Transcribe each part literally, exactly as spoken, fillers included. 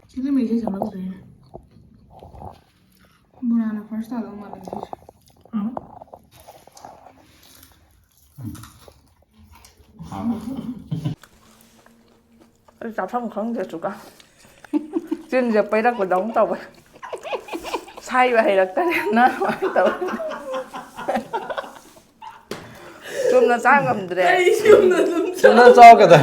ꯁꯤꯗ ꯃꯩꯁꯦ ꯆꯠꯂꯛꯇ꯭ꯔꯦꯅꯦ꯫ ꯕꯣꯔꯥꯅ ꯐꯥꯔꯁ ꯇꯥꯗꯧ ꯃꯥꯜꯂꯦ ꯉꯁꯤꯁꯦ꯫ ꯑꯩ ꯆꯥꯐꯝ ꯈꯪꯗꯦ ꯆꯨꯀꯥ꯫ ꯆꯤꯟꯁꯦ ꯄꯩꯔꯛꯄꯗꯧꯅ ꯇꯧꯋꯦ꯫ ꯁꯥꯏꯕ ꯍꯩꯔꯛꯇꯔꯦ ꯅ ꯀꯃꯥꯏꯅ ꯇꯧꯋꯦ? ꯆꯨꯝꯅ ꯆꯥ ꯉꯝꯗ꯭ꯔꯦ꯫ ꯑꯩ ꯆꯨꯝꯅ ꯑꯗꯨꯝ ꯆꯨꯝꯅ ꯆꯥꯎ ꯀꯗꯥ꯫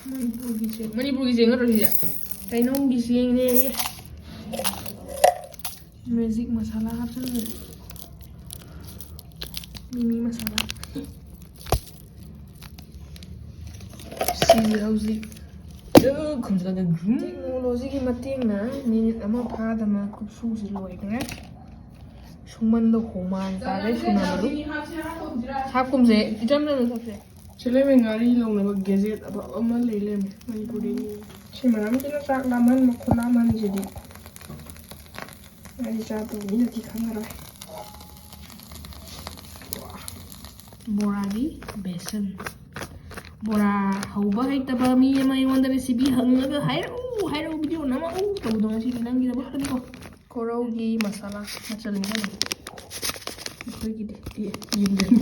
ꯃꯅꯤꯄꯨꯔꯒꯤ ꯆꯦꯡ, ꯃꯅꯤꯄꯨꯔꯒꯤ ꯆꯦꯡ ꯅꯠꯇ꯭ꯔꯣ ꯁꯤꯁꯦ? ꯀꯩꯅꯣꯝꯒꯤ ꯆꯦꯡꯅꯦꯌꯦ꯫ ꯃꯦꯖꯤꯛ ꯃꯁꯥꯂꯥ ꯍꯥꯞꯆꯤꯟꯈ꯭ꯔꯦ꯫ ꯃꯤꯃꯤ ꯃꯁꯥꯂꯥ꯫ ꯁꯤ ꯍꯧꯖꯤꯛ ꯈꯨꯝꯖꯤꯜꯂꯒ ꯒ꯭ꯔꯨꯝ꯫ ꯇꯦꯛꯅꯣꯂꯣꯖꯤꯒꯤ ꯃꯇꯦꯡꯅ ꯃꯤꯅꯤꯠ ꯑꯃ ꯐꯥꯗꯅ ꯀꯨꯞꯁꯨꯁꯤ ꯂꯣꯏꯈ꯭ꯔꯦ꯫ ꯁꯨꯡꯃꯟꯗ ꯍꯨꯃꯥꯡ ꯇꯥꯔꯦ ꯁꯨꯅꯕꯗꯨ꯫ ꯍꯥꯞꯀꯨꯝꯁꯦ, ꯏꯆꯝ ꯆꯝꯅ ꯊꯛꯁꯦ꯫ ꯁꯤ ꯂꯩꯔꯝꯃꯦ, ꯉꯥꯔꯤ ꯂꯧꯅꯕ ꯒꯦꯖꯦꯠ ꯑꯐꯕ ꯑꯃ ꯂꯩ ꯂꯩꯔꯝꯃꯦ ꯃꯅꯤꯄꯨꯔꯗꯒꯤ꯫ ꯁꯤ ꯃꯔꯝꯁꯤꯅ ꯆꯥꯛ ꯂꯥꯝꯍꯟꯕ ꯈꯨꯂꯥꯝꯍꯟꯁꯤꯗꯤ꯫ ꯉꯥꯔꯤ ꯆꯥꯗꯕ ꯃꯤꯅꯗꯤ ꯈꯪꯉꯔꯣꯏ꯫ ꯕꯣꯔꯥꯒꯤ ꯕꯦꯁꯟ꯫ ꯕꯣꯔꯥ ꯍꯧꯕ ꯍꯩꯇꯕ ꯃꯤ ꯑꯃ ꯑꯩꯉꯣꯟꯗ ꯔꯦꯁꯤꯄꯤ ꯍꯪꯉꯒ "ꯍꯥꯏꯔꯛꯎ, ꯍꯥꯏꯔꯛꯎ, ꯚꯤꯗꯤꯑꯣ ꯅꯝꯃꯛꯎ" ꯇꯧꯕꯗꯣ ꯉꯁꯤꯗꯤ ꯅꯪꯒꯤꯗꯃꯛꯇꯅꯤꯀꯣ꯫ ꯀꯣꯔꯧꯒꯤ ꯃꯁꯥꯂꯥ ꯃꯆꯜꯅꯤꯀꯣ꯫ ꯑꯩꯈꯣꯏꯒꯤꯗꯤ ꯑꯦ, ꯌꯦꯡꯗꯣꯏꯅꯤ꯫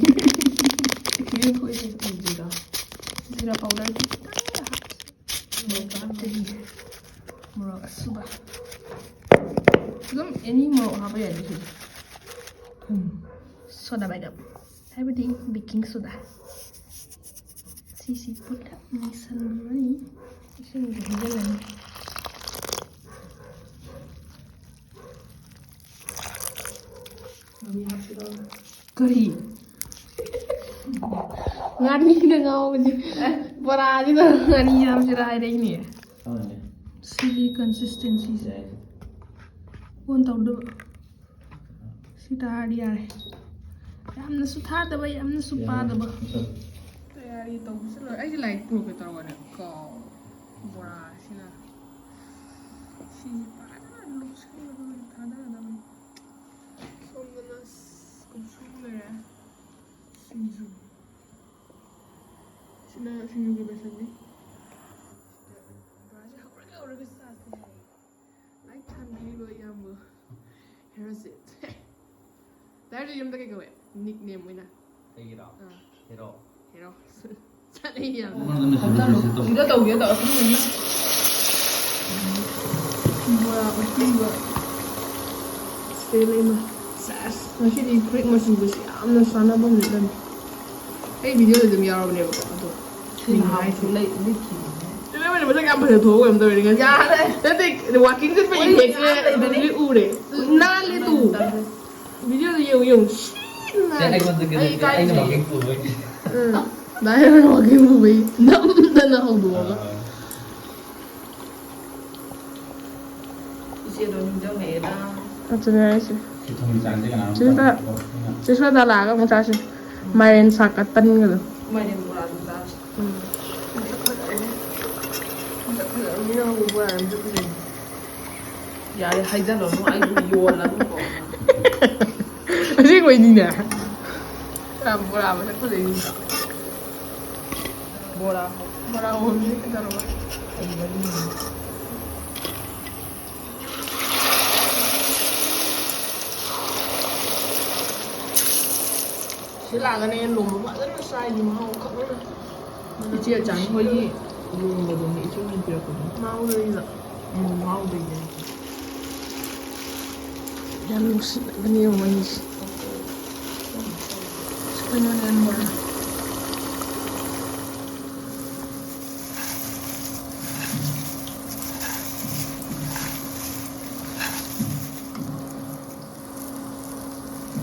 ꯑꯦꯛꯁꯄꯤꯔꯤꯌꯦꯟꯁ ꯑꯣꯏꯁꯦ ꯎꯗ꯭ꯔꯤꯗꯣ꯫ ꯖꯤꯔꯥ ꯄꯥꯎꯗꯔ ꯈꯤꯇꯪꯒ ꯍꯥꯞ-, ꯃꯣꯔꯣꯛ ꯑꯁꯨꯕ꯫ ꯑꯗꯨꯝ ꯑꯦꯅꯤ ꯃꯣꯔꯣꯛ ꯍꯥꯞꯄ ꯌꯥꯏ ꯁꯤꯗꯤ꯫ ꯊꯨꯝ꯫ ꯁꯣꯗꯥ ꯕꯥꯏꯒꯞ꯫ ꯍꯥꯏꯕꯗꯤ ꯕꯦꯀꯤꯡ ꯁꯣꯗꯥ꯫ ꯁꯤꯁꯤ ꯄꯨꯂꯞ ꯃꯦꯠꯁꯟꯕꯤꯔꯅꯤ꯫ ꯏꯁꯤꯡꯁꯨ ꯍꯩꯖꯤꯜꯂꯅꯤ꯫ ꯉꯥꯔꯤ ꯍꯥꯞꯁꯤꯔꯣ? ꯀꯔꯤ? ꯉꯥꯔꯤꯅ ꯉꯥꯎꯕꯁꯦ꯫ ꯕꯣꯔꯥꯁꯤꯗ ꯉꯥꯔꯤ ꯍꯥꯞꯁꯤꯔꯥ ꯍꯥꯏꯔꯛꯏꯅꯦ꯫ ꯈꯪꯗꯦ꯫ ꯁꯤꯒꯤ ꯀꯟꯁꯤꯁꯇꯦꯟꯁꯤꯁꯦ꯫ ꯌꯥꯏ꯫ ꯑꯣꯟ ꯇꯧꯗꯕ꯫ ꯁꯤ ꯇꯥꯔꯗꯤ ꯌꯥꯔꯦ꯫ ꯌꯥꯝꯅꯁꯨ ꯊꯥꯗꯕ, ꯌꯥꯝꯅꯁꯨ ꯌꯥꯔꯦ꯫ ꯄꯥꯗꯕ꯫ ꯃꯨꯊꯠ꯫ ꯇꯌꯥꯔꯤ ꯇꯧꯕꯁꯨ ꯂꯣꯏꯔꯦ꯫ ꯑꯩꯁꯦ ꯂꯥꯏꯔꯤꯛ ꯄꯨꯔꯛꯀꯦ ꯇꯧꯔꯒꯅꯦ ꯀꯥꯎ꯫ ꯕꯣꯔꯥꯁꯤꯅ꯫ ꯁꯤꯁꯦ ꯐꯖꯅ ꯂꯨꯞꯁꯜꯂꯒ ꯊꯥꯗꯒꯗꯕꯅꯤ꯫ ꯁꯣꯝꯗꯅ ꯀꯨꯞꯁꯨ ꯂꯩꯔꯦ꯫ ꯅ ꯁꯤꯡꯖꯨꯒꯤ ꯕꯦꯁꯟꯅꯤ꯫ ꯕꯣꯔꯥꯁꯦ ꯍꯧꯔꯒ ꯍꯧꯔꯒ ꯆꯥꯁꯦ ꯍꯥꯏ꯫ ꯂꯥꯏꯛ ꯊꯥꯟꯕꯤꯔꯤꯕ ꯏꯌꯥꯝꯕ ꯍꯦꯔꯣꯁꯦ꯫ ꯗꯥꯏꯔꯦꯛ ꯌꯨꯝꯗ ꯀꯩ ꯀꯧꯋꯦ? ꯅꯤꯛ ꯅꯦꯝ ꯑꯣꯏꯅ꯫ ꯑꯩꯒꯤꯔꯣ? ꯑꯥ꯫ ꯍꯦꯔꯣ꯫ ꯍꯦꯔꯣ꯫ ꯆꯠꯅꯩ ꯌꯥꯝꯅ꯫ ꯁꯤꯗ ꯇꯧꯒꯦ ꯇꯧꯔ ꯁꯨꯝ ꯌꯦꯡꯉꯣ꯫ ꯕꯣꯔꯥ ꯑꯁꯤꯟꯕ꯫ ꯁꯤꯗꯩ ꯂꯩꯃ꯫ ꯁꯦꯁ, ꯉꯁꯤꯗꯤ ꯐꯨꯔꯤꯠ ꯃꯆꯨꯒꯁꯦ ꯌꯥꯝꯅ ꯆꯥꯟꯅꯕ ꯅꯨꯃꯤꯠ ꯑꯃꯅꯤ꯫ ꯑꯩ ꯚꯤꯗꯤꯑꯣꯗ ꯑꯗꯨꯝ ꯌꯥꯎꯔꯕꯅꯦꯕꯀꯣ, ꯑꯗꯣ ꯁꯤ ꯃꯤꯡ ꯅꯍꯥꯟ ꯍꯥꯏꯗ꯭ꯔꯤ꯫ ꯂꯩ-, ꯂꯤꯠꯈꯤꯕꯅꯦ꯫ ꯆꯦ ꯃꯦꯃꯣꯔꯤ ꯃꯁꯛ ꯌꯥꯝ ꯐꯖ ꯊꯣꯛꯑꯒ ꯀꯩꯅꯣ ꯇꯧꯔꯤꯅꯦ ꯉꯁꯤ꯫ ꯌꯥꯔꯦ꯫ ꯅꯠꯇꯦ, walking ꯆꯠꯄꯒꯤ ꯍꯣꯏ, effectꯁꯦ ꯌꯥꯝ ꯂꯩꯕꯅꯦ꯫ ꯂꯣꯏ ꯎꯔꯦ꯫ ꯅꯥꯜꯂꯦ ꯇꯨ꯫ ꯇꯜꯂꯦ꯫ ꯚꯤꯗꯤꯑꯣꯗ ꯌꯦꯡꯉꯨ, ꯌꯦꯡꯉꯨ꯫ ꯁꯤ ꯁꯤ ꯅꯥꯜꯂꯦ꯫ ꯅꯥꯜꯂꯦ꯫ ꯑꯩ ꯏꯀꯥꯏꯖꯩꯌꯦ꯫ ꯑꯩꯅ walking ꯄꯨꯕꯒꯤ꯫ ꯎꯝ꯫ ꯗꯥꯏꯔꯦꯛ walking ꯄꯨꯕꯒꯤ ꯅꯝꯗꯅ ꯍꯧꯗꯣꯛꯑꯒ꯫ ꯑꯥ꯫ ꯏꯆꯦꯗꯣ ꯅꯤꯡꯁꯤꯡꯉꯛꯑꯦꯗ꯫ ꯑꯗꯨꯅꯦ ꯍꯥꯏꯁꯦ꯫ ꯁꯤ ꯊꯨꯝꯒꯤ ꯆꯥꯡꯁꯦ ꯀꯅꯥꯅꯣꯝ ꯆꯦ ꯁ꯭ꯋꯦꯇꯥ-, ꯆꯥꯡ-, ꯆꯦ ꯁ꯭ꯋꯦꯇꯥ ꯂꯥꯛꯑꯒ ꯑꯃꯨꯛ ꯆꯥꯁꯤ꯫ ꯃꯥꯏꯔꯦꯟ ꯁꯥꯛꯀ ꯇꯟꯒꯗꯣ꯫ ꯃꯥꯏꯔꯦꯟ ꯕꯣꯔꯥꯗꯨ ꯆꯥꯁꯤ꯫ ꯎꯝ꯫ ꯃꯁꯛ ꯐꯖꯕꯅꯤ꯫ ꯃꯁꯛ ꯐꯖꯕꯅꯤꯅ ꯍꯧꯕ ꯕꯣꯔꯥ ꯌꯥꯝ ꯆꯠꯄꯁꯦ꯫ ꯌꯥꯔꯦ, ꯍꯥꯏꯖꯜꯂꯅꯨ, ꯑꯩꯕꯨ ꯌꯣꯜꯂꯅꯨꯀꯣ꯫ ꯑꯁꯦꯡꯕꯩꯅꯤꯅꯦ꯫ ꯕꯣꯔꯥ ꯃꯁꯛ ꯐꯖꯩꯅꯤ꯫ ꯕꯣꯔꯥ, ꯕꯣꯔꯥ ꯍꯧꯕꯁꯦ ꯀꯩꯗꯧꯔꯕ? ꯁꯤ ꯂꯥꯛꯑꯒꯅꯦ ꯂꯣꯝꯕ ꯐꯖꯅ ꯆꯥꯏꯅꯤ, ꯃꯍꯥꯎ ꯈꯪꯅ꯫ ꯏꯆꯦ ꯑꯆꯥꯟ ꯍꯣꯏꯒꯤ ꯂꯣꯝꯕꯗꯨꯅꯦ ꯏꯆꯦ ꯍꯣꯏꯅ ꯄꯤꯔꯛꯄꯗꯣ꯫ ꯃꯍꯥꯎꯗꯨꯅꯤꯅ꯫ ꯎꯝ, ꯃꯍꯥꯎꯗꯨꯅꯦ꯫ ꯌꯥꯝ ꯅꯨꯡꯁꯤꯕꯅꯦ ꯃꯣꯏꯅꯤꯁꯦ꯫ ꯑꯩꯈꯣꯏꯅ ꯂꯦꯝꯕ꯭ꯔꯥ?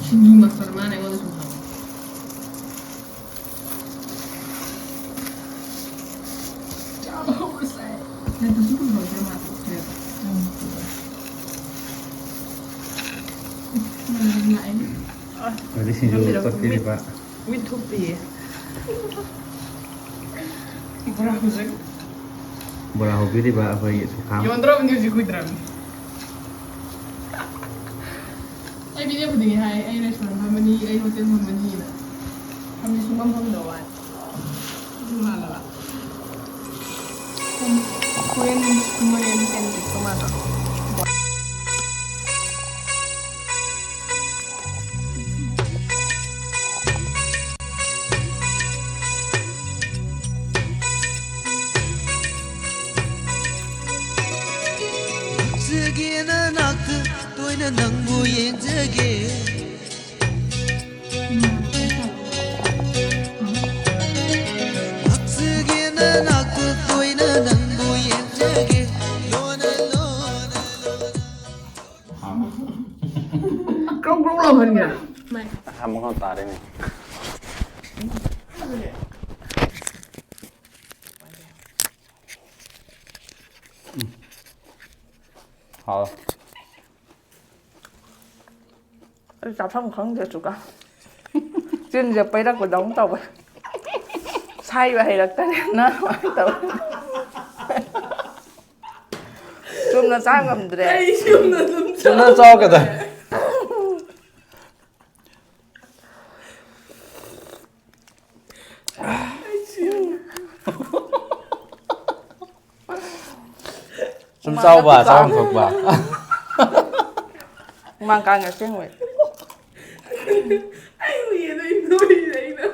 ꯁꯤꯡꯖꯨ ꯃꯥꯁꯇꯔ ꯃꯥꯅ ꯑꯩꯉꯣꯟꯗ ꯁꯨꯝ ꯍꯪꯉꯦ꯫ ꯆꯥꯕ ꯍꯧꯔꯁꯦ꯫ ꯅꯠꯇꯦ, ꯁꯤ ꯀꯨꯏꯔꯣꯏꯗ꯭ꯔꯥ ꯃꯥꯗꯤ? ꯎꯝ꯫ ꯃꯅꯝ ꯂꯥꯛꯑꯦ꯫ ꯑꯗꯩ ꯁꯤꯡꯖꯨ ꯅꯝꯕꯤꯔꯣ꯫ ꯀꯛꯄꯤꯔꯤꯕ꯫ ꯃꯤꯠ ꯊꯨꯞꯄꯤꯌꯦ꯫ ꯕꯣꯔꯥ ꯍꯧꯖꯤꯛ꯫ ꯕꯣꯔꯥ ꯍꯧꯕꯤꯔꯤꯕ ꯑꯩꯈꯣꯏꯒꯤ ꯁꯨꯈꯥꯝ꯫ ꯌꯣꯟꯗ꯭ꯔꯕꯅꯤ ꯍꯧꯖꯤꯛ ꯀꯨꯏꯗ꯭ꯔꯕꯅꯤ꯫ ꯑꯩ ꯚꯤꯗꯤꯑꯣ ꯈꯨꯗꯤꯡꯒꯤ ꯍꯥꯏ, "ꯑꯩ restaurant ꯐꯝꯕꯅꯤ, ꯑꯩ hotel ꯐꯝꯕꯅꯤꯅ"꯫ ꯐꯝꯗꯤ ꯁꯨꯡꯐꯝ ꯐꯝꯗꯕ ꯋꯥꯅꯤ꯫ ꯑꯗꯨ ꯍꯥꯟꯅ ꯑꯍꯥꯟꯕ ꯈꯛ ꯇꯥꯔꯦꯅꯦ꯫ ꯍꯥꯎ꯫ ꯑꯩ ꯆꯥꯐꯝ ꯈꯪꯗꯦ ꯑꯗꯨꯒ꯫ ꯆꯤꯟꯁꯦ ꯄꯩꯔꯛꯄꯗꯧꯅ ꯇꯧꯋꯦ꯫ ꯁꯥꯏꯕ ꯍꯩꯔꯛꯇꯔꯦꯅ ꯑꯗꯨꯃꯥꯏꯅ ꯇꯧꯋꯦ꯫ ꯆꯨꯝꯅ ꯆꯥ ꯉꯝꯗ꯭ꯔꯦ꯫ ꯑꯩ ꯆꯨꯝꯅ ꯑꯗꯨꯝ ꯆꯨꯝꯅ ꯆꯥꯎ ꯀꯩꯗꯧ? ꯁꯨꯝ ꯃꯃꯥꯅ ꯆꯥꯎꯕ, ꯈꯨꯄꯥꯛ ꯆꯥꯐꯝ ꯊꯣꯛꯄ꯫ ꯍꯨꯃꯥꯡ ꯀꯥꯡꯉꯦ ꯑꯁꯦꯡꯕꯩ꯫ ꯑꯩ ꯎꯏꯌꯦ, ꯅꯣꯏ ꯅꯣꯏꯁꯦ ꯑꯩꯅ꯫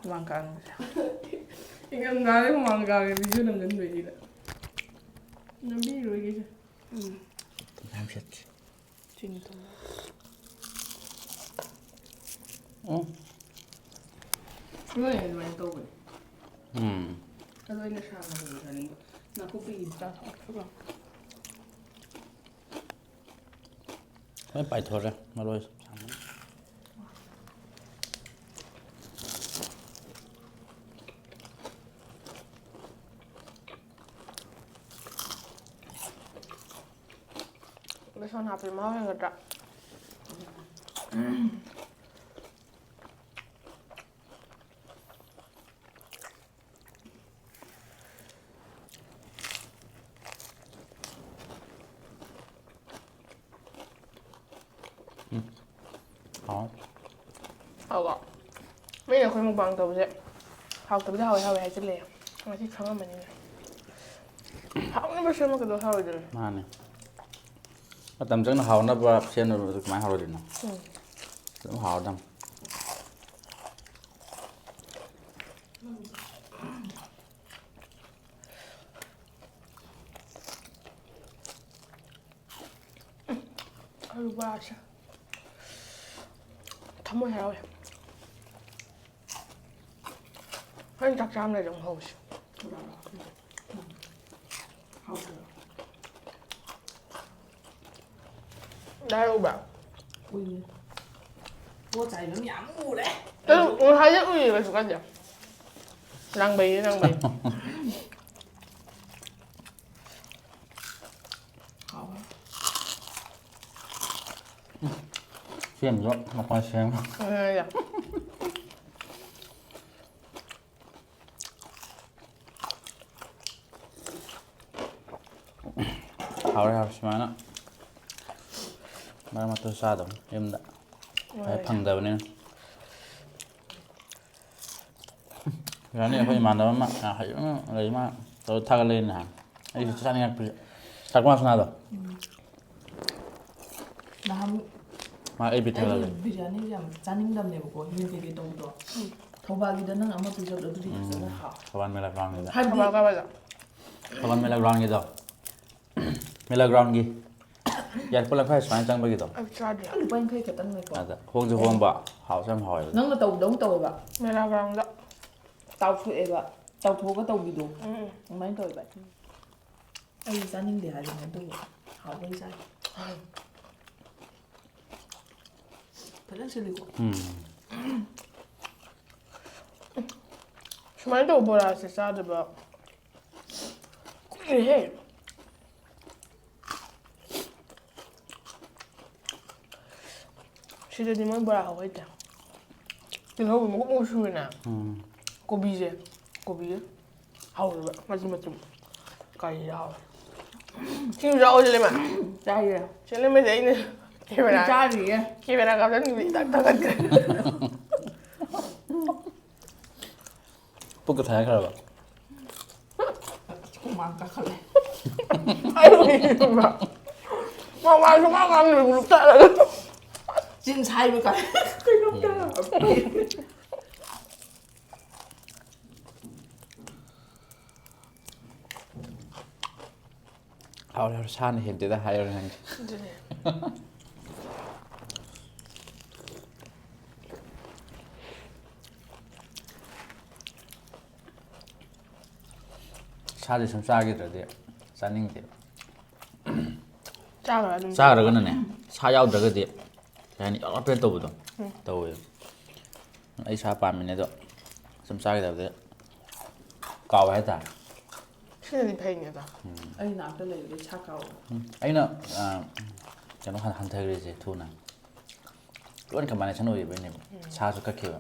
ꯍꯨꯃꯥꯡ ꯀꯥꯡꯉꯦ꯫ ꯏꯪꯊꯝꯊꯥꯗ ꯍꯨꯃꯥꯡ ꯀꯥꯡꯉꯦ, video ꯅꯝꯒꯟꯕꯩꯁꯤꯗ꯫ ꯅꯝꯕꯤꯔꯣꯏꯒꯦꯁꯦ꯫ ꯎꯝ꯫ ꯌꯥꯝ ꯁꯦꯠꯀꯦ꯫ ꯆꯤꯅꯤ ꯊꯨꯝ꯫ ꯎꯝ꯫ ꯂꯣꯏ ꯑꯗꯨꯃꯥꯏꯅ ꯇꯧꯕꯅꯦ꯫ ꯎꯝ꯫ ꯑꯗꯣ ꯑꯩꯅ ꯁꯥ ꯉꯥꯒꯨꯝꯕ ꯆꯥꯅꯤꯡꯕ꯫ ꯅꯥꯀꯨꯞꯄꯤꯒꯤ ꯆꯥꯊꯣꯛꯈ꯭ꯔꯕ? ꯂꯣꯏ ꯄꯥꯏꯊꯣꯔꯦ ꯃꯔꯣꯏ꯫ ꯕꯦꯁꯣꯟ ꯍꯥꯞꯄꯗꯤ ꯃꯍꯥꯎ ꯍꯦꯟꯒꯗ꯭ꯔꯥ? ꯎꯝ꯫ ꯍꯥꯎ꯫ ꯍꯥꯎꯕ꯫ ꯃꯤꯅ ꯑꯩꯈꯣꯏ mukbang ꯇꯧꯕꯁꯦ ꯍꯥꯎꯇꯕꯗꯤ ꯍꯥꯎꯋꯦ ꯍꯥꯎꯋꯦ ꯍꯥꯏꯖꯤꯜꯂꯦ꯫ ꯉꯁꯤ ꯈꯪꯉꯝꯃꯅꯤꯅꯦ꯫ ꯍꯥꯎꯅꯕ ꯁꯦꯝꯃꯛꯀꯗꯧ ꯍꯥꯎꯔꯣꯏꯗꯅ꯫ ꯃꯥꯅꯦ꯫ ꯃꯇꯝ ꯆꯪꯅ ꯍꯥꯎꯅꯕ ꯁꯦꯝꯅꯕꯗꯨ ꯀꯃꯥꯏꯅ ꯍꯥꯎꯔꯣꯏꯗꯣꯏꯅꯣ? ꯎꯝ꯫ ꯑꯗꯨꯝ ꯍꯥꯎꯔꯗꯝꯅꯤ꯫ ꯑꯂꯨ ꯕꯣꯔꯥꯁꯦ ꯊꯃꯣꯏ ꯍꯔꯥꯎꯋꯦ꯫ ꯍꯣꯔꯦꯟ ꯆꯥꯛ ꯆꯥꯔꯝꯗꯥꯏꯗ ꯑꯃꯨꯛ ꯍꯧꯁꯤ꯫ ꯗꯥꯏꯔꯧꯕ꯭ꯔꯥ? ꯎꯏꯌꯦ꯫ ꯄꯣꯠ ꯆꯥꯏꯕ ꯃꯌꯥꯝ ꯎꯔꯦ꯫ ꯑꯗꯨ ꯉꯁꯥꯏꯗꯤ ꯎꯏꯌꯦ, ꯀꯩꯁꯨ ꯀꯥꯏꯗꯦ꯫ ꯂꯥꯡꯕꯩꯅꯦ, ꯂꯥꯡꯕꯩ꯫ ꯍꯥꯎꯋꯦ꯫ ꯁꯦꯝꯁꯨ ꯃꯈꯣꯏ ꯁꯦꯝ꯫ ꯎꯝ, ꯌꯥ꯫ ꯍꯥꯎꯔꯦ, ꯍꯥꯎꯔꯦ꯫ ꯁꯨꯃꯥꯏꯅ ꯃꯔꯛ ꯃꯔꯛꯇ ꯆꯥꯗꯧꯅꯤ ꯌꯨꯝꯗ꯫ ꯍꯦꯛ ꯐꯪꯗꯕꯅꯤꯅ꯫ ꯔꯥꯅꯤ, ꯑꯩꯈꯣꯏ ꯏꯃꯥꯟꯅꯕ ꯑꯃ ꯌꯥꯝ ꯍꯩꯕ ꯑꯃ ꯂꯩ, ꯃꯥ ꯇꯧꯔ ꯊꯥꯒꯠꯂꯛꯑꯦ ꯅꯍꯥꯟ꯫ ꯑꯩꯁꯨ ꯆꯥꯅꯤꯡꯉꯛꯄꯁꯦ꯫ ꯆꯥꯛꯃꯥ ꯁꯅꯥꯗꯣ꯫ ꯅꯍꯥꯟ ꯃꯥ ꯑꯩ ꯕꯤꯠ ꯑꯩꯗꯤ ꯊꯥꯒꯠꯂꯦ꯫ ꯕꯤꯔꯌꯥꯅꯤꯁꯦ ꯌꯥꯝ ꯆꯥꯅꯤꯡꯗꯕꯅꯦꯕꯀꯣ, ꯌꯦꯟ ꯀꯩꯀꯩ ꯇꯧꯕꯗꯣ꯫ ꯊꯧꯕꯥꯜꯒꯤꯗ ꯅꯪ ꯑꯃ ꯄꯤꯖꯕꯗꯣ ꯑꯗꯨꯗꯤ ꯐꯖꯅ ꯍꯥꯎ꯫ ꯊꯧꯕꯥꯜ ꯃꯦꯂꯥ ꯒ꯭ꯔꯥꯎꯟꯒꯤꯗ꯫ ꯍꯥꯏꯕꯗꯤ ꯊꯧꯕꯥꯜ ꯀꯥꯏꯋꯥꯏꯗ? ꯊꯧꯕꯥꯜ ꯃꯦꯂꯥ ꯒ꯭ꯔꯥꯎꯟꯒꯤꯗꯣ꯫ ꯃꯦꯂꯥ ꯒ꯭ꯔꯥꯎꯟꯒꯤ ꯌꯥꯏꯔꯤꯄꯣꯛ ꯂꯝꯈꯥꯏ ꯁꯨꯃꯥꯏꯅ ꯆꯪꯕꯒꯤꯗꯣ꯫ ꯑꯩ ꯆꯥꯗ꯭ꯔꯤ꯫ ꯂꯨꯄꯥ ꯌꯥꯡꯈꯩ ꯈꯛꯇꯪꯅꯦꯀꯣ꯫ ꯑꯗ ꯍꯣꯡꯁꯨ ꯍꯣꯡꯕ, ꯍꯥꯎꯁꯨ ꯌꯥꯝ ꯍꯥꯎꯋꯦꯕ꯫ ꯅꯪꯅ ꯇꯧꯕꯗꯧ ꯇꯧꯋꯦꯕ꯫ ꯃꯦꯂꯥ ꯒ꯭ꯔꯥꯎꯟꯗ꯫ ꯇꯥꯎꯊꯣꯛꯑꯦꯕ꯫ ꯇꯥꯎꯊꯣꯛꯑꯒ ꯇꯧꯕꯤꯗꯣ꯫ ꯎꯝ꯫ ꯑꯗꯨꯃꯥꯏꯅ ꯇꯧꯋꯦꯕ꯫ ꯑꯩ ꯆꯥꯅꯤꯡꯗꯦ ꯍꯥꯏꯕꯅꯦ ꯑꯗꯨꯕꯨ ꯍꯥꯎꯕꯩ ꯆꯥꯏ꯫ ꯐꯖꯅ ꯁꯤꯜꯂꯤꯀꯣ꯫ ꯎꯝ꯫ ꯁꯨꯃꯥꯏꯅ ꯇꯧꯕ ꯕꯣꯔꯥꯁꯦ ꯆꯥꯗꯕ ꯀꯨꯏꯔꯦꯍꯦ꯫ ꯁꯤꯗꯗꯤ ꯃꯣꯏ ꯕꯣꯔꯥ ꯍꯧ ꯍꯩꯇꯦ꯫ ꯇꯤꯜꯍꯧ ꯃꯀꯨꯞ ꯃꯀꯨꯞ ꯁꯨꯔꯦꯅ꯫ ꯎꯝ꯫ ꯀꯣꯕꯤꯁꯦ꯫ ꯀꯣꯕꯤꯁꯦ ꯍꯥꯎꯋꯦꯕ꯫ ꯃꯆꯨꯝ ꯃꯆꯨꯝ꯫ ꯀꯔꯤꯁꯦ ꯍꯥꯎꯋꯦ꯫ ꯁꯤꯡꯖꯨ ꯆꯥꯎꯁꯦ ꯂꯩꯃ꯫ ꯆꯥꯏꯌꯦ꯫ ꯁꯤ ꯂꯩꯃꯁꯦ ꯑꯩꯅ ꯀꯦꯃꯦꯔꯥ ꯆꯥꯔꯤꯌꯦ꯫ ꯀꯦꯃꯦꯔꯥ ꯀꯥꯞꯆꯟꯕꯤ ꯍꯤꯗꯥꯛ ꯊꯥꯒꯠꯈ꯭ꯔꯦ꯫ ꯄꯨꯛꯀ ꯊꯥꯈ꯭ꯔꯕ? ꯍꯨꯃꯥꯡ ꯀꯥꯈꯠꯂꯦ꯫ ꯑꯩ ꯎꯏꯕ꯫ ꯃꯃꯥ ꯁꯨꯡꯉꯥꯡ ꯉꯥꯡꯗ꯭ꯔꯦ ꯂꯨꯛꯇꯔꯒ꯫ ꯆꯤꯟ ꯁꯥꯏꯕ ꯀꯥꯏ꯫ ꯀꯩꯅꯣꯝ ꯇꯧꯔꯦ꯫ ꯍꯥꯎꯔꯦ, ꯍꯥꯎꯔꯦ꯫ ꯁꯥꯅ ꯍꯦꯟꯗꯦꯗ ꯍꯥꯏꯔꯣ ꯅꯪꯗꯤ꯫ ꯑꯗꯨꯅꯦ꯫ ꯁꯥꯁꯦ ꯁꯨꯝ ꯆꯥꯈꯤꯗ꯭ꯔꯗꯤ ꯆꯥꯅꯤꯡꯗꯦꯕ꯫ ꯆꯥꯈ꯭ꯔ ꯑꯗꯨꯝ꯫ ꯆꯥꯈ꯭ꯔꯒꯅꯅꯦ, ꯁꯥ ꯌꯥꯎꯗ꯭ꯔꯒꯗꯤ ꯀꯩ ꯍꯥꯏꯅꯤ, ꯌꯥꯝ ꯄꯦꯟ ꯇꯧꯕꯗꯣ ꯇꯧꯋꯦ꯫ ꯑꯩ ꯁꯥ ꯄꯥꯝꯃꯤꯅꯦ ꯑꯗꯣ ꯁꯨꯝ ꯆꯥꯒꯗꯕꯗ ꯀꯥꯎꯋꯦ ꯍꯥꯏꯇꯥꯔꯦ꯫ ꯁꯤꯅꯗꯤ ꯐꯩꯅꯦ ꯑꯗꯣ꯫ ꯑꯩ ꯅꯥꯛꯇ ꯂꯩꯕꯗꯩ ꯁꯥ ꯀꯥꯎꯕ꯫ ꯎꯝ, ꯑꯩꯅ ꯑ, ꯀꯩꯅꯣ ꯍꯥꯟꯅ ꯍꯟꯊꯈ꯭ꯔꯤꯁꯦ ꯊꯨꯅ꯫ ꯂꯣꯏꯅ ꯀꯝꯕꯥꯏꯅꯦꯁꯟ ꯑꯣꯏꯈꯤꯕꯩꯅꯦꯕ꯫ ꯁꯥꯁꯨ ꯀꯛꯈꯤꯕ꯫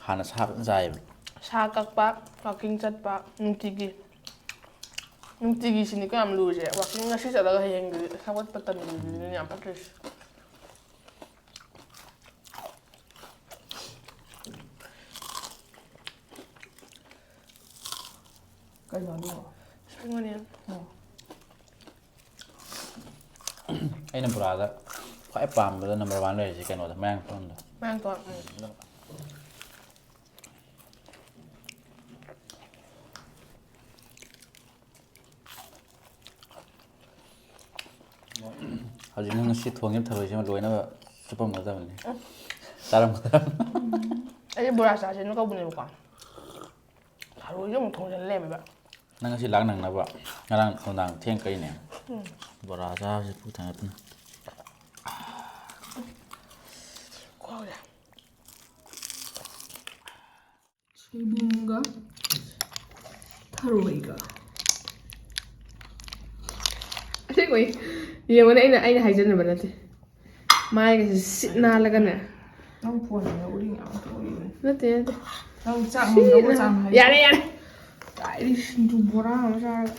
ꯍꯥꯟꯅ ꯁꯥ ꯐꯖꯅ ꯆꯥꯏꯌꯦꯕ꯫ ꯁꯥ ꯀꯛꯄ, ꯋꯥꯀꯤꯡ ꯆꯠꯄ, ꯅꯨꯡꯇꯤꯒꯤ꯫ ꯅꯨꯡꯇꯤꯒꯤ ꯁꯤꯅꯤꯀꯣ ꯌꯥꯝ ꯂꯨꯔꯤꯁꯦ꯫ ꯋꯥꯀꯤꯡ ꯉꯁꯤ ꯆꯠꯂꯒ ꯍꯌꯦꯡꯗꯤ ꯍꯧꯒꯠꯄ ꯇꯟꯕꯗꯨꯅꯤ ꯌꯥꯝ ꯐꯠꯇ꯭ꯔꯤꯁꯦ꯫ ꯀꯩꯅꯣ ꯑꯗꯨꯕꯣ? Spring onion. ꯑꯣ꯫ ꯑꯩꯅ ꯕꯣꯔꯥꯗ ꯈ꯭ꯋꯥꯏ ꯄꯥꯝꯕꯗ ꯅꯝꯕꯔ ꯋꯥꯟ ꯂꯩꯔꯤꯁꯦ ꯀꯩꯅꯣꯗ, ꯃꯌꯥꯡ ꯇꯣꯟꯗ꯫ ꯃꯌꯥꯡ ꯇꯣꯟ꯫ ꯎꯝ꯫ ꯍꯧꯖꯤꯛ ꯅꯪ ꯉꯁꯤ ꯊꯣꯡꯉꯤꯕ ꯊꯔꯣꯏꯁꯤꯃ ꯂꯣꯏꯅꯕ ꯆꯨꯞꯄꯝꯒꯗꯕꯅꯤ꯫ ꯆꯥꯔꯝꯒꯗꯕꯅꯤ꯫ ꯑꯩꯁꯦ ꯕꯣꯔꯥ ꯆꯥꯁꯦꯅ ꯀꯧꯕꯅꯦꯕꯀꯣ꯫ ꯊꯔꯣꯏꯁꯦ ꯑꯃꯨꯛ ꯊꯣꯡꯖꯤꯜ ꯂꯩꯔꯝꯃꯦꯕ꯫ ꯅꯪ ꯉꯁꯤ ꯂꯥꯛ ꯅꯪꯅꯕ ꯉꯔꯥꯡ ꯅꯨꯡꯗꯥꯡ ꯊꯦꯡ ꯀꯩꯅꯦ꯫ ꯕꯣꯔꯥ ꯆꯥꯕꯁꯤ ꯄꯨꯛ ꯊꯟꯒꯠꯄꯅꯤ꯫ ꯈꯨꯍꯥꯎꯁꯦ꯫ ꯁꯣꯏꯕꯨꯝꯒ ꯊꯔꯣꯏꯒ꯫ ꯑꯁꯦꯡꯕꯩ ꯌꯦꯡꯉꯨꯅꯦ, ꯑꯩꯅ, ꯑꯩꯅ ꯍꯥꯏꯖꯟꯅꯕ ꯅꯠꯇꯦ꯫ ꯃꯥꯏꯒꯁꯦ ꯁꯤꯠ ꯅꯥꯜꯂꯒꯅꯦ꯫ ꯅꯪ ꯐꯣꯟꯗꯨꯅ ꯎꯔꯤꯡ ꯌꯥꯝ ꯊꯣꯛꯏꯅꯦ꯫ ꯅꯠꯇꯦ, ꯅꯠꯇꯦ꯫ ꯅꯪ ꯆꯥꯛ ꯉꯝꯗꯕ ꯆꯥꯡ ꯍꯥꯏ꯫ ꯌꯥꯔꯦ, ꯌꯥꯔꯦ꯫ ꯀꯥꯏꯗꯩ ꯁꯤꯡꯖꯨ ꯕꯣꯔꯥ ꯑꯃ ꯆꯥꯔꯒ꯫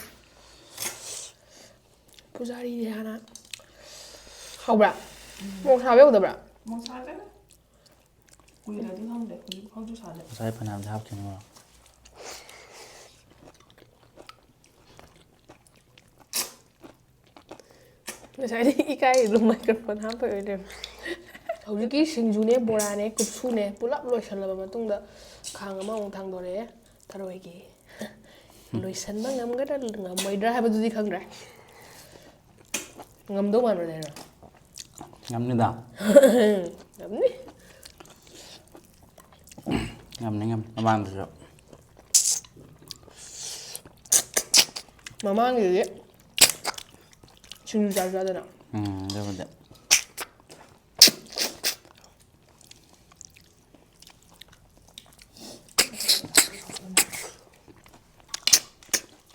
ꯄꯨꯖꯥꯔꯤꯗꯤ ꯍꯥꯟꯅ꯫ ꯍꯧꯕ꯭ꯔꯥ? ꯃꯣꯔꯣꯛ ꯁꯥꯕ ꯌꯧꯗꯕ꯭ꯔꯥ? ꯃꯣꯔꯣꯛ ꯁꯥꯗꯦꯗ꯫ ꯀꯨꯏꯅꯗꯤ ꯈꯪꯗꯦ꯫ ꯍꯧꯖꯤꯛ ꯐꯥꯎꯁꯨ ꯁꯥꯗꯦ꯫ ꯉꯁꯥꯏ ꯐꯅꯌꯥꯝꯗꯤ ꯍꯥꯞꯈꯤꯕꯅꯤ ꯃꯣꯔꯣꯛ꯫ ꯉꯁꯥꯏꯗꯤ ꯏꯀꯥꯏ ꯑꯗꯨꯝ ꯃꯥꯏꯀ꯭ꯔꯣꯐꯣꯟ ꯍꯥꯞꯄ ꯑꯣꯏ ꯂꯩꯔꯝꯃꯦ꯫ ꯍꯧꯖꯤꯛꯀꯤ ꯁꯤꯡꯖꯨꯅꯦ, ꯕꯣꯔꯥꯅꯦ, ꯀꯨꯞꯁꯨꯅꯦ ꯄꯨꯂꯞ ꯂꯣꯏꯁꯜꯂꯕ ꯃꯇꯨꯡꯗ ꯈꯥꯡ ꯑꯃꯃꯨꯛ ꯊꯥꯡꯗꯣꯔꯛꯑꯦ꯫ ꯊꯔꯣꯏꯒꯤ꯫ ꯂꯣꯏꯁꯟꯕ ꯉꯝꯒꯗ꯭ꯔꯥ ꯉꯝꯃꯣꯏꯗ꯭ꯔꯥ ꯍꯥꯏꯕꯗꯨꯗꯤ ꯈꯪꯗ꯭ꯔꯦ꯫ ꯉꯝꯗꯧ ꯃꯥꯟꯕ꯭ꯔꯥ ꯅꯦꯔꯣ? ꯉꯝꯅꯤꯗ꯫ ꯉꯝꯅꯤ꯫ ꯉꯝꯅꯤ, ꯉꯝꯅꯤ꯫ ꯃꯃꯥꯡꯗꯁꯨ꯫ ꯃꯃꯥꯡꯒꯤꯗꯨꯗꯤ ꯁꯤꯡꯖꯨ ꯆꯥꯁꯨ ꯆꯥꯗꯅ꯫ ꯎꯝ, ꯑꯗꯨꯕꯨꯗꯤ꯫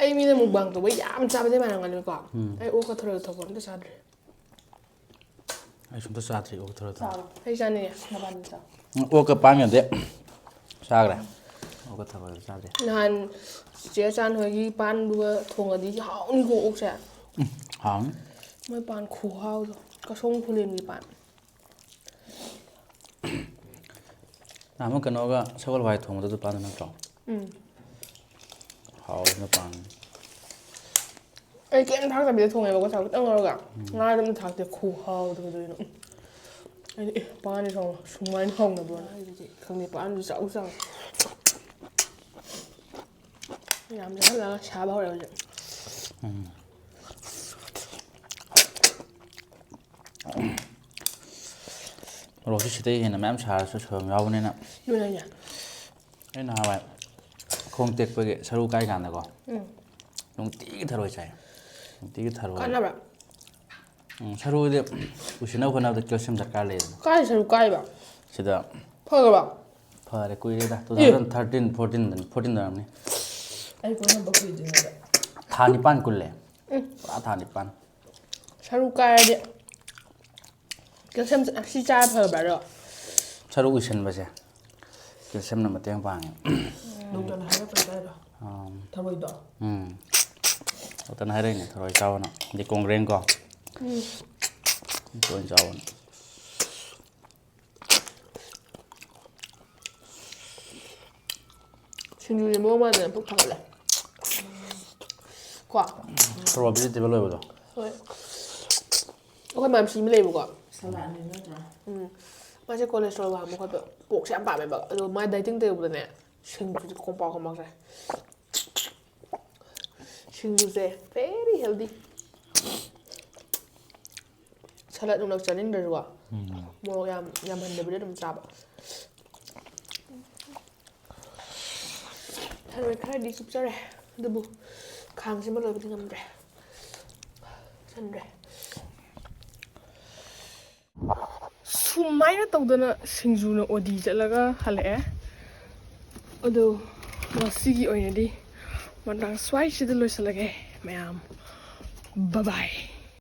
ꯑꯩ ꯃꯤꯅ ꯃꯨꯛꯕꯥꯡ ꯇꯧꯕ ꯌꯥꯝ ꯆꯥꯕꯗꯤ ꯃꯥꯟꯅꯔꯝꯒꯅꯤꯀꯣ꯫ ꯎꯝ꯫ ꯑꯩ ꯑꯣꯛꯀ ꯊꯔꯣꯏꯒ ꯊꯣꯡꯕ ꯑꯝꯇ ꯆꯥꯗ꯭ꯔꯤ꯫ ꯑꯩ ꯁꯨꯝꯇ ꯆꯥꯗ꯭ꯔꯤ ꯑꯣꯛ ꯊꯔꯣꯏ ꯊꯣꯡꯕ꯫ ꯑꯩ ꯆꯥꯅꯤꯡꯉꯦ ꯃꯄꯥꯟꯗ ꯆꯥꯎ꯫ ꯎꯝ, ꯑꯣꯛꯀ ꯄꯥꯟꯒꯗꯤ ꯆꯥꯈ꯭ꯔꯦ꯫ ꯑꯣꯛꯀ ꯊꯔꯣꯏꯒ ꯆꯥꯗ꯭ꯔꯤ꯫ ꯅꯍꯥꯟ ꯆꯤꯆꯦ ꯆꯥꯟ ꯍꯣꯏꯒꯤ ꯄꯥꯟꯗꯨꯒ ꯊꯣꯡꯉꯗꯤ ꯍꯥꯎꯅꯤꯀꯣ ꯑꯣꯛꯁꯦ꯫ ꯎꯝ, ꯍꯥꯎꯅꯤ꯫ ꯃꯣꯏ ꯄꯥꯟ ꯈꯨꯍꯥꯎꯗꯣ꯫ ꯀꯁꯣꯡ ꯈꯨꯂꯦꯟꯒꯤ ꯄꯥꯟ꯫ ꯅꯍꯥꯟꯃꯨꯛ ꯀꯩꯅꯣꯒ ꯁꯒꯣꯜ ꯍꯋꯥꯏ ꯊꯣꯡꯕꯗ ꯑꯗꯨ ꯄꯥꯟꯗꯨ ꯅꯠꯇ꯭ꯔꯣ? ꯎꯝ꯫ ꯍꯥꯎꯕꯅ ꯄꯥꯟ꯫ ꯑꯩ ꯀꯩꯝ ꯊꯥꯛꯇꯕꯤꯗ ꯊꯣꯡꯉꯦꯕꯀꯣ ꯆꯥꯛ ꯈꯤꯇꯪ ꯂꯧꯔꯒ꯫ ꯉꯥ ꯑꯗꯨꯝ ꯊꯥꯛꯇꯦ ꯈꯨꯍꯥꯎꯗꯣ ꯀꯩꯗꯧꯅꯣ꯫ ꯎꯝ꯫ ꯑꯩꯗꯤ ꯑꯦ ꯄꯥꯟꯗꯤ ꯊꯣꯡꯉꯣ ꯁꯨꯃꯥꯏꯅ ꯍꯥꯎꯅꯕ꯭ꯔꯣ? ꯑꯩꯗꯤ ꯈꯪꯗꯦ ꯄꯥꯟꯗꯨ ꯆꯥꯎ ꯆꯥꯎ꯫ ꯌꯥꯝ ꯆꯥꯁꯤꯜꯂꯒ ꯁꯥꯕ ꯍꯧꯔꯦ ꯍꯧꯖꯤꯛ꯫ ꯎꯝ꯫ ꯃꯣꯔꯣꯛꯁꯤ ꯁꯤꯗꯩ ꯍꯦꯟꯅ ꯃꯌꯥꯝ ꯁꯥꯔꯁꯨ ꯁꯣꯏꯕꯝ ꯌꯥꯎꯕꯅꯤꯅ꯫ ꯑꯗꯨꯅ ꯑꯩꯅ ꯑꯩ ꯅꯍꯥꯟꯋꯥꯏ ꯈꯣꯡ ꯇꯦꯛꯄꯒꯤ ꯁꯔꯨ ꯀꯥꯏ ꯀꯥꯟꯗꯀꯣ꯫ ꯎꯝ꯫ ꯅꯨꯡꯇꯤꯒꯤ ꯊꯔꯣꯏ ꯆꯥꯏ꯫ ꯅꯨꯡꯇꯤꯒꯤ ꯊꯔꯣꯏ꯫ ꯀꯥꯟꯅꯕ꯭ꯔꯥ? ꯎꯝ, ꯁꯔꯨꯗꯤ ꯎꯏꯁꯤꯟꯅꯕ ꯍꯣꯠꯅꯕꯗ ꯀꯦꯜꯁꯤꯌꯝ ꯗꯔꯀꯥꯔ ꯂꯩꯗꯅ꯫ ꯀꯥꯏ ꯁꯔꯨ ꯀꯥꯏꯕ? ꯁꯤꯗ ꯐꯈ꯭ꯔꯕ? ꯐꯔꯦ ꯀꯨꯏꯔꯦꯗ꯫ Two thousand thirteen fourteen ꯗꯅꯤ, fourteen ꯗ ꯑꯣꯏꯔꯝꯅꯤ꯫ ꯑꯩ ꯀꯣꯏꯔꯝꯕ ꯀꯨꯏꯗ꯭ꯔꯤꯉꯩꯗ꯫ ꯊꯥ ꯅꯤꯄꯥꯟ ꯀꯨꯜꯂꯦ꯫ ꯎꯝ꯫ ꯄꯨꯔꯥ ꯊꯥ ꯅꯤꯄꯥꯟ꯫ ꯁꯔꯨ ꯀꯥꯏꯔꯗꯤ ꯀꯦꯜꯁꯤꯌꯝ ꯑꯁꯤ ꯆꯥꯔ ꯐꯕ꯭ꯔꯥ ꯑꯗꯣ? ꯁꯔꯨ ꯎꯏꯁꯤꯟꯕꯁꯦ ꯀꯦꯜꯁꯤꯌꯝꯅ ꯃꯇꯦꯡ ꯄꯥꯡꯉꯦ꯫ ꯗꯣꯛꯇꯔꯅ ꯍꯥꯏꯔꯛꯄ ꯆꯥꯏꯔꯣ? ꯑꯝ, ꯊꯔꯣꯏꯗꯣ? ꯎꯝ꯫ ꯗꯣꯛꯇꯔꯅ ꯍꯥꯏꯔꯛꯏꯅꯦ ꯊꯔꯣꯏ ꯆꯥꯎꯑꯣꯅ꯫ ꯑꯗꯩ ꯀꯣꯡꯒ꯭ꯔꯦꯡ ꯀꯣ꯫ ꯇꯣꯏꯅ ꯆꯥꯎꯑꯣꯅ꯫ ꯁꯤꯡꯖꯨꯁꯦ ꯃꯑꯣꯡ ꯃꯥꯟꯗꯅ ꯄꯨꯛ ꯊꯥꯒꯠꯂꯦ꯫ ꯀꯣ? ꯊꯔꯣꯏ vegetable ꯑꯣꯏꯕꯗꯣ꯫ ꯍꯣꯏ꯫ ꯑꯩꯈꯣꯏ ꯃꯥꯝꯁꯤ ꯑꯃ ꯂꯩꯕꯀꯣ꯫ ꯁꯂꯥꯠꯅꯤ ꯅꯠꯇ꯭ꯔꯥ? ꯎꯝ꯫ ꯃꯥꯁꯦ cholesterol ꯋꯥꯡꯕ ꯈꯣꯠꯄ pork ꯁꯦ ꯌꯥꯝ ꯄꯥꯝꯃꯦꯕ꯫ ꯑꯗꯣ ꯃꯥ dieting ꯇꯧꯕꯗꯅꯦ ꯁꯤꯡꯖꯨꯁꯦ ꯀꯣꯝꯄꯥꯛ ꯀꯣꯝꯄꯥꯛ ꯆꯥꯏ꯫ ꯁꯤꯡꯖꯨꯁꯦ very healthy꯫ ꯁꯂꯥꯠ ꯅꯨꯡꯂꯥꯠ ꯆꯥꯅꯤꯡꯗ꯭ꯔꯁꯨꯀꯣ꯫ ꯃꯣꯔꯣꯛ ꯌꯥꯝ ꯌꯥꯝꯍꯟꯗꯕꯤꯗ ꯑꯗꯨꯝ ꯆꯥꯕ꯫ ꯊꯔꯣꯏ ꯈꯔꯗꯤ ꯆꯨꯞꯆꯔꯦ꯫ ꯑꯗꯨꯕꯨ ꯈꯥꯡꯁꯤꯃ ꯂꯣꯏꯕꯗꯤ ꯉꯝꯗ꯭ꯔꯦ꯫ ꯆꯟꯗ꯭ꯔꯦ꯫ ꯁꯨꯃꯥꯏꯅ ꯇꯧꯗꯅ ꯁꯤꯡꯖꯨꯅ ꯑꯣꯗꯤ ꯆꯠꯂꯒ ꯍꯜꯂꯛꯑꯦ꯫ ꯑꯗꯣ ꯉꯁꯤꯒꯤ ꯑꯣꯏꯅꯗꯤ ꯃꯇꯥꯡ ꯁ꯭ꯋꯥꯏꯁꯤꯗ ꯂꯣꯏꯁꯤꯜꯂꯒꯦ ꯃꯌꯥꯝ꯫ ꯕꯥꯏ ꯕꯥꯏ꯫